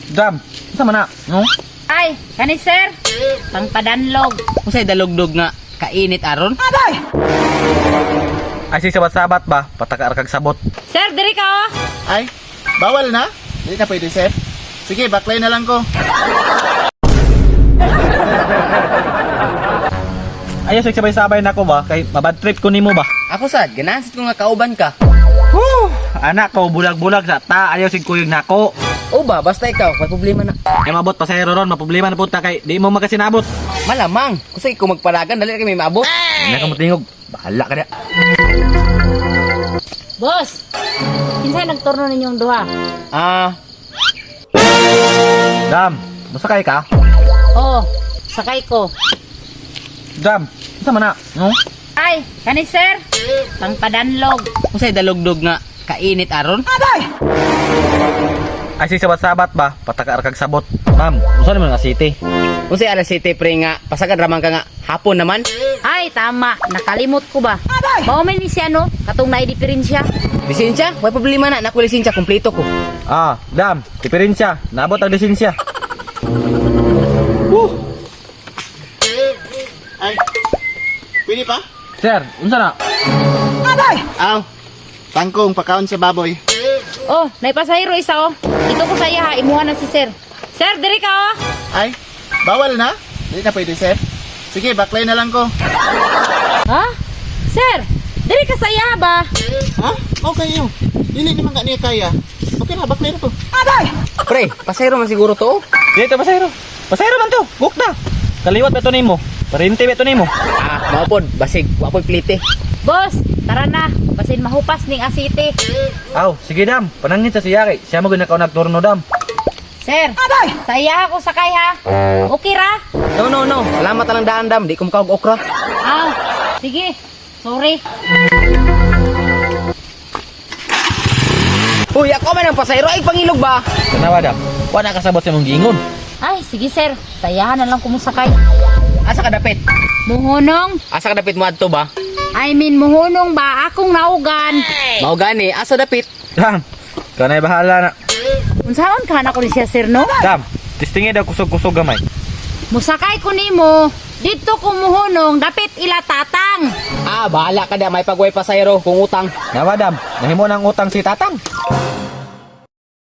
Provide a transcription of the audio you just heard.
Dam, unsa man na? No? Ay, kani sir. Pangpadanlog. Unsay dalugdog nga kainit aron? Ay si sabat-sabat ba? Pataka kag sabot. Sir, diri ka oh. Ay, bawal na? Hindi na pwede, sir. Sige, baklay na lang ko. Ayaw sig sabay-sabay nako ba kay mabad trip ko nimo ba? Ako sad, ganahan sad ko nga kauban ka. Woo! Anak ko bulag-bulag sa ta ayaw sig kuyog nako. O ba, basta ikaw, may problema na. Ay mabot pasahero ron, maproblema na punta kay di mo makasinabot. Malamang, kusay ko magpalagan, dali na kami maabot. Ay, ka motingog. Bahala ka na. Boss, kinsa nagturno ninyong duha? Ah, Dam, masakay ka? Oh, sakay ko. Dam, unsa man na? No? Ay, kani sir. Pangpadanlog. unsay dalugdog nga kainit aron? Ay si sabat-sabat ba? Pataka kag sabot. Ma'am, unsa naman nga city? Unsay alas 7 pre nga pasagad raman ka nga hapon naman? Ay, tama. Nakalimot ko ba? Mao man ni siya no, katong naay diferensya. Lisensya? Way problema na, nako lisensya kompleto ko. Ah, dam, diferensya. Naabot ang lisensya. Woo! Ay, pwede pa? Sir, unsa na? Aw, tangkong pakaon sa baboy. Oh, naipasahero isa oh. Dito ko saya ha, imuha na si sir. Sir, diri ka oh. Ay, bawal na? Hindi na pwede, sir. Sige, baklay na lang ko. Ha? Sir, diri ka saya ba? Ha? Okay yun. Dili naman ka niya kaya. Okay na, baklay na ko. Pre, pasero man siguro to. Dito pasahero. Pasahero man to. Gukta. Kaliwat ba to nimo? Parente ba to nimo? Ah, mao pod, basig wa poy plite. Boss, tara na. Basin mahupas ning asite. Aw, sige dam. Panangit sa siya kay siya mo gyud nakaw nagturno dam. Sir, saya ako sakay ha. Okay ra? No, no, no. Salamat na lang daan dam, di ko makaog okra. Aw, sige. Sorry. Uy, ako man ang pasero ay pangilog ba? Tanawa dam. Wa na kasabot sa imong giingon. Ay, sige sir. Sayahan na lang kumusakay. Asa ka dapit? Muhunong. Asa ka dapit mo adto ba? I mean, muhunong ba? Akong naugan. Mao gani, asa dapit? Dam, kanay bahala na. Unsaon ka na ko ni siya sir, no? Dam, tistingi daw kusog-kusog gamay. Musakay ko nimo. Dito ko muhunong, dapit ila tatang. Ah, bahala ka da, may pagway pasayro kung utang. Nawa dam, nahimo na ang utang si tatang.